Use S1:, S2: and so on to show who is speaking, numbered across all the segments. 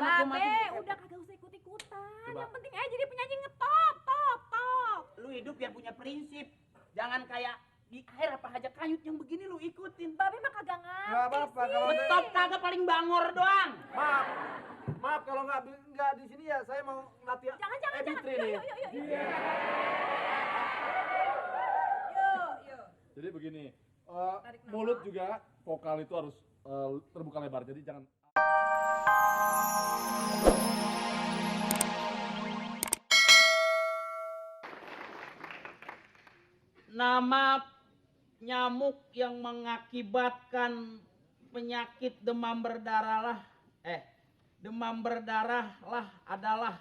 S1: Anak gua mati.
S2: Udah kagak usah ikut-ikutan. Yang penting aja jadi penyanyi ngetop, top.
S1: Lu hidup biar punya prinsip. Jangan kayak di air apa aja kayut yang begini lu ikutin.
S2: Babe mah kagak ngerti.
S3: Nggak apa-apa kalau
S1: Ngetop kagak paling bangor doang.
S3: maaf kalau nggak di sini ya saya mau latihan.
S2: Jangan.
S3: Ebitri nih.
S2: Yuk.
S3: Jadi begini,
S2: Tarik nafas.
S3: mulut juga vokal itu harus terbuka lebar. Jadi jangan.
S1: Nama nyamuk yang mengakibatkan penyakit demam berdarah adalah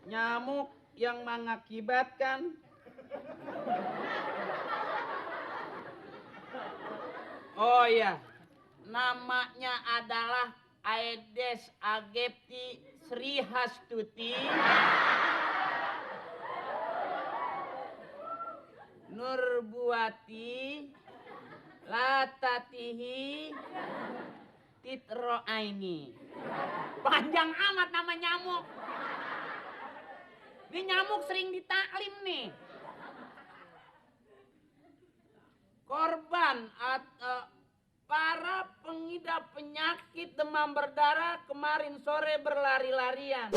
S1: nyamuk yang mengakibatkan namanya adalah Aedes aegypti srihastuti Nurbuati Latatihi Titroaini. Panjang amat nama nyamuk. Ini nyamuk sering ditaklim nih. Korban atau para pengidap penyakit demam berdarah kemarin sore berlari-larian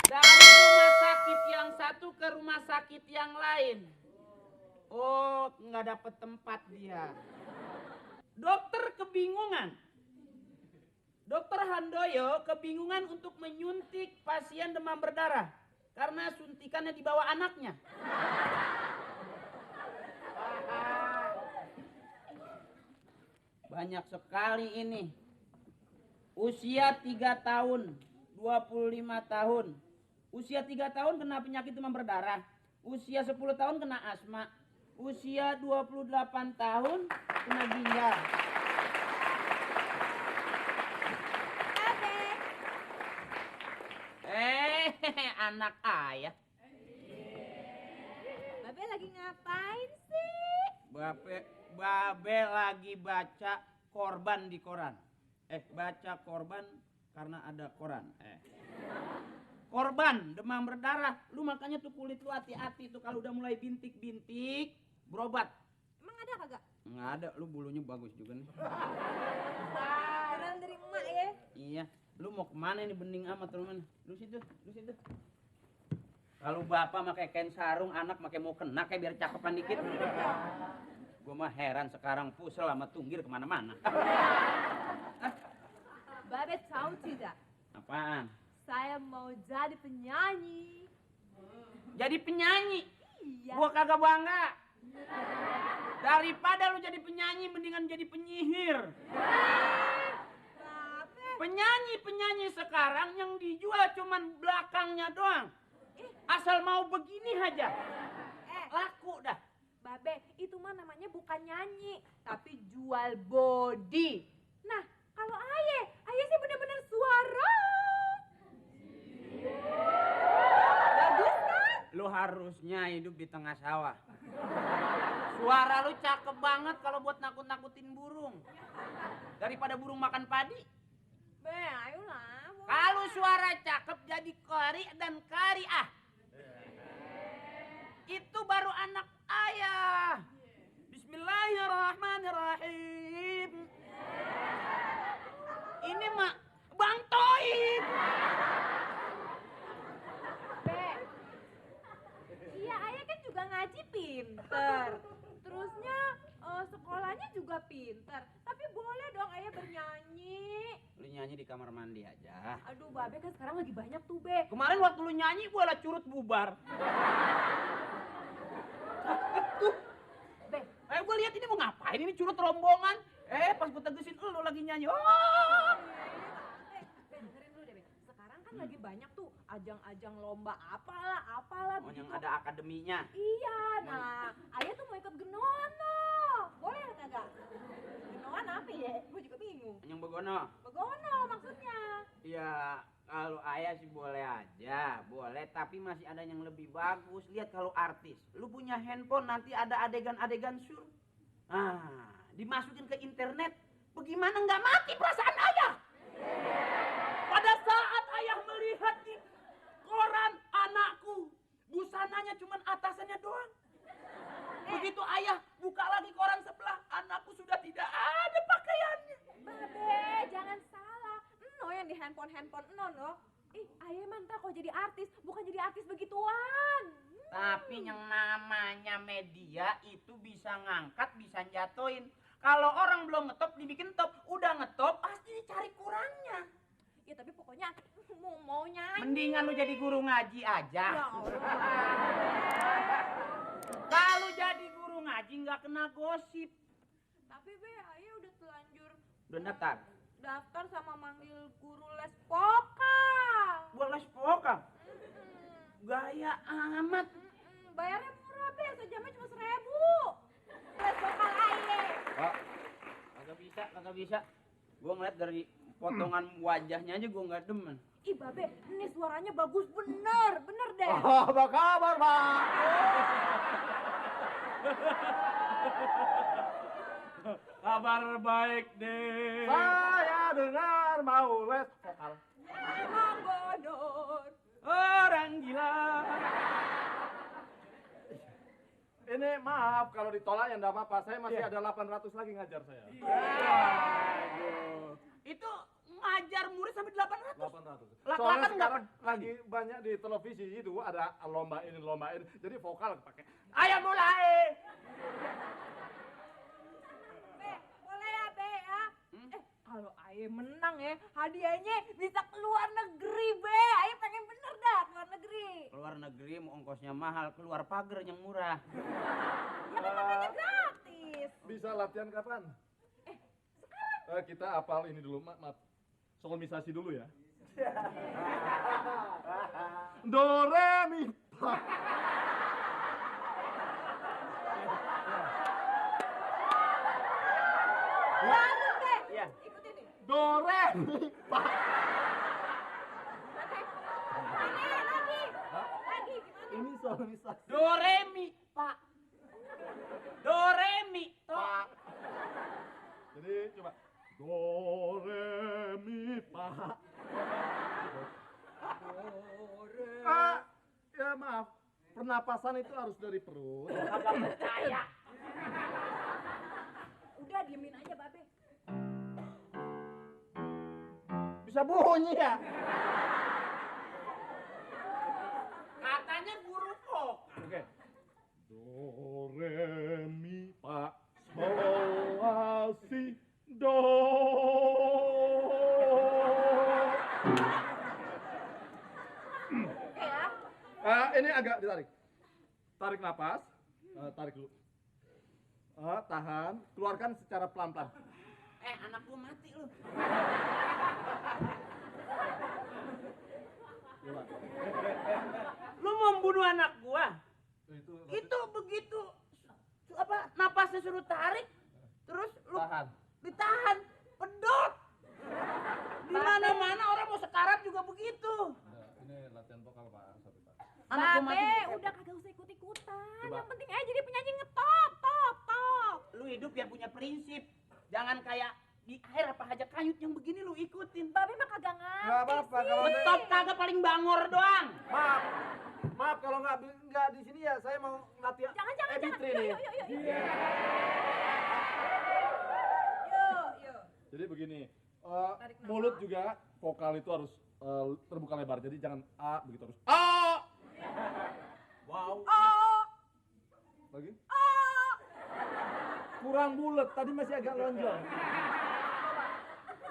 S1: dari rumah sakit yang satu ke rumah sakit yang lain. Oh, nggak dapet tempat dia. Dokter kebingungan. Dokter Handoyo kebingungan untuk menyuntik pasien demam berdarah karena suntikannya dibawa anaknya. Banyak sekali ini. Usia 3 tahun, 25 tahun. Usia 3 tahun kena penyakit demam berdarah. Usia 10 tahun kena asma. Usia 28 tahun kena ginjal. Anak ayah.
S2: Babe lagi ngapain sih?
S1: Babe lagi baca korban di koran. Baca korban karena ada koran. Korban demam berdarah. Lu makanya tuh kulit lu hati-hati tuh kalau udah mulai bintik-bintik, berobat.
S2: Emang ada kagak?
S1: Nggak ada, lu bulunya bagus juga nih.
S2: Saran dari emak ya.
S1: Iya, lu mau kemana nih bening amat teman? Lu situ. Kalau bapak pakai kain sarung, anak pakai mau kena kayak biar cakepan dikit. Gua mah heran sekarang Pusel sama Tunggir kemana-mana.
S2: Babe tahu tidak?
S1: Apaan?
S2: Saya mau jadi penyanyi.
S1: Jadi penyanyi?
S2: Iya.
S1: Gua kagak bangga. Daripada lu jadi penyanyi, mendingan jadi penyihir. Penyanyi sekarang yang dijual cuman belakangnya doang. Asal mau begini aja. Laku dah.
S2: Babe, itu mah namanya bukan nyanyi, tapi jual body. Nah, kalau ayah sih bener-bener suara. Bagus kan?
S1: Lu harusnya hidup di tengah sawah. Suara lu cakep banget kalau buat nakut-nakutin burung. Daripada burung makan padi.
S2: Be, ayolah.
S1: Kalau suara cakep jadi kari dan kariah. Itu baru anak ayah. Bismillahirrahmanirrahim. Ini mah Bang Toib.
S2: Be, iya ayah kan juga ngaji pinter. Terusnya sekolahnya juga pinter. Tapi boleh dong ayah bernyanyi.
S1: Lu nyanyi di kamar mandi aja.
S2: Aduh, Babe kan sekarang lagi banyak tuh, Be.
S1: Kemarin waktu lu nyanyi gua lah curut bubar. Tuh.
S2: Be,
S1: Gua lihat ini mau ngapain ini curut rombongan. Pas gua tegesin lu lagi nyanyi. Oh.
S2: Be, dengerin dulu deh, Be. Sekarang kan lagi banyak tuh ajang-ajang lomba apalah
S1: Oh,
S2: begitu.
S1: yang ada akademinya.
S2: Iya, nah, ayah tuh mau ikut Genono. Boleh kagak? Genoan apa ya? Gue juga bingung.
S1: Yang begono.
S2: Begono maksudnya.
S1: Ya, kalau ayah sih boleh aja, boleh. Tapi masih ada yang lebih bagus. Lihat kalau artis, lu punya handphone nanti ada adegan-adegan sur. Dimasukin ke internet, Bagaimana nggak mati perasaan ayah? Pada saat ayah melihat di koran anakku, busananya cuma atasannya doang. Begitu ayah buka lagi koran sebelah, anakku sudah tidak ada pakaiannya.
S2: Babe, jangan salah. Eno yang di handphone Eno loh. Ih, ayah mantap kok jadi artis, bukan jadi artis begituan.
S1: Tapi yang namanya media itu bisa ngangkat, bisa jatuhin. Kalau orang belum ngetop dibikin top, udah ngetop pasti dicari kurangnya.
S2: Ya tapi pokoknya mau nyanyi.
S1: Mendingan lu jadi guru ngaji aja.
S2: Ya Allah.
S1: Kalau jadi guru ngaji nggak kena gosip.
S2: Tapi be, ayah udah telanjur
S1: Udah daftar?
S2: daftar sama manggil guru les vokal.
S1: Gua les vokal. Gaya amat.
S2: Bayarnya murah be, sejamnya cuma 1.000. Les vokal ayah.
S1: Pak, kagak bisa. Gua ngeliat dari potongan wajahnya aja gua nggak demen.
S2: Ih babe, ini suaranya bagus bener deh.
S3: Oh, apa kabar, Pak?
S4: Kabar baik deh.
S3: Saya dengar mau les vokal.
S2: Emang bodor.
S1: Orang gila.
S3: Ini maaf kalau ditolak ya enggak apa-apa. Saya masih ada 800 lagi ngajar saya.
S1: Itu ngajar murid sampai 800.
S3: 800.
S1: Lak-lakan
S3: Soalnya
S1: nggak
S3: sekarang lagi banyak di televisi itu ada lomba ini. Jadi vokal pakai.
S1: Ayo mulai.
S2: Be, boleh ya be ya? Kalau ayah menang ya, hadiahnya bisa keluar negeri be. Ayah pengen bener dah keluar negeri.
S1: Keluar negeri mau ongkosnya mahal, keluar pagar yang murah.
S2: Ya kan makanya gratis.
S3: Bisa latihan kapan?
S2: Sekarang.
S3: Kita hafal ini dulu, maaf. Solemisasi dulu ya. Do re mi fa.
S2: Bagus be.
S1: Iya.
S2: Ikutin nih.
S3: Do re mi fa.
S2: Lagi. Lagi gimana?
S3: Ini solemisasi.
S1: Do re mi pak. Do re mi to.
S3: Pak. Jadi coba do re mi fa. Ya maaf. Pernapasan itu harus dari perut.
S1: Kagak percaya.
S2: Udah diemin aja babe.
S3: Bisa bunyi ya?
S1: Katanya guru vokal.
S3: Oke. Do re mi fa sol la si do.
S2: Oke ya.
S3: Ini agak ditarik. Tarik napas. Tarik dulu. Tahan. Keluarkan secara pelan-pelan.
S1: Anak gua mati lu.
S3: Coba.
S1: Lu mau membunuh anak gua?
S3: Itu
S1: Itu begitu apa napasnya suruh tarik terus lu
S3: tahan.
S1: ditahan pedot. Di mana-mana orang mau sekarat juga begitu.
S3: Ini latihan vokal Pak. Satu Pak.
S1: Anak gua
S2: Babe,
S1: mati.
S2: udah kagak usah ikut-ikutan.
S3: Coba.
S2: Yang penting aja jadi penyanyi ngetop, top.
S1: Lu hidup biar punya prinsip. Jangan kayak di air apa aja kayut yang begini lu ikutin.
S2: Babe mah kagak ngerti
S3: Nggak apa-apa,
S2: sih.
S3: kalau
S1: Betop kagak paling bangor doang.
S3: Maaf kalau nggak di sini ya saya mau latihan.
S2: Jangan.
S3: Ebitri
S2: Yuk,
S3: nih.
S2: yuk. Yuk.
S3: Jadi begini,
S2: Tarik nafas.
S3: mulut juga vokal itu harus terbuka lebar. Jadi jangan a begitu harus a.
S1: Wow.
S2: Oh.
S3: Lagi. Kurang bulat, tadi masih agak lonjong.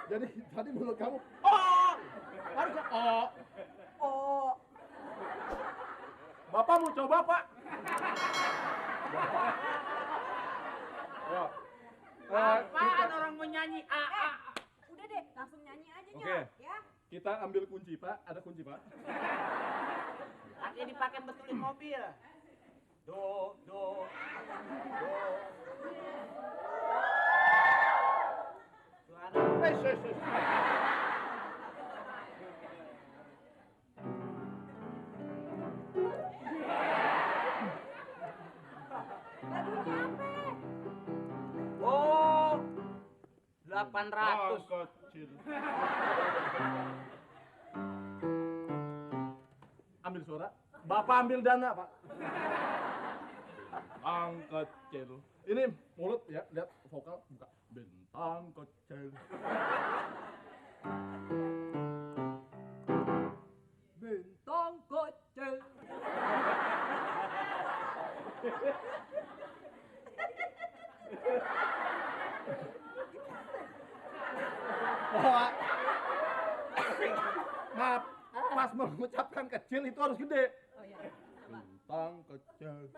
S3: Jadi tadi mulut kamu oh harusnya oh.
S2: Oh.
S3: Bapak mau coba Pak? Yo.
S1: Apaan orang mau nyanyi A.
S2: Udah deh, langsung nyanyi aja
S3: Oke.
S2: Nyok, ya.
S3: Kita ambil kunci Pak, ada kunci Pak.
S1: Artinya dipakai betulin mobil. Do. Suara.
S2: Lagunya apa?
S1: Oh. 800.
S4: kecil.
S3: Ambil suara. Bapak ambil dana, Pak.
S4: Bintang kecil.
S3: Ini mulut ya, lihat vokal buka.
S4: Bintang kecil.
S2: Bintang kecil.
S3: Bahwa maaf, pas mengucapkan kecil itu harus gede.
S2: Oh iya.
S3: Bintang kecil.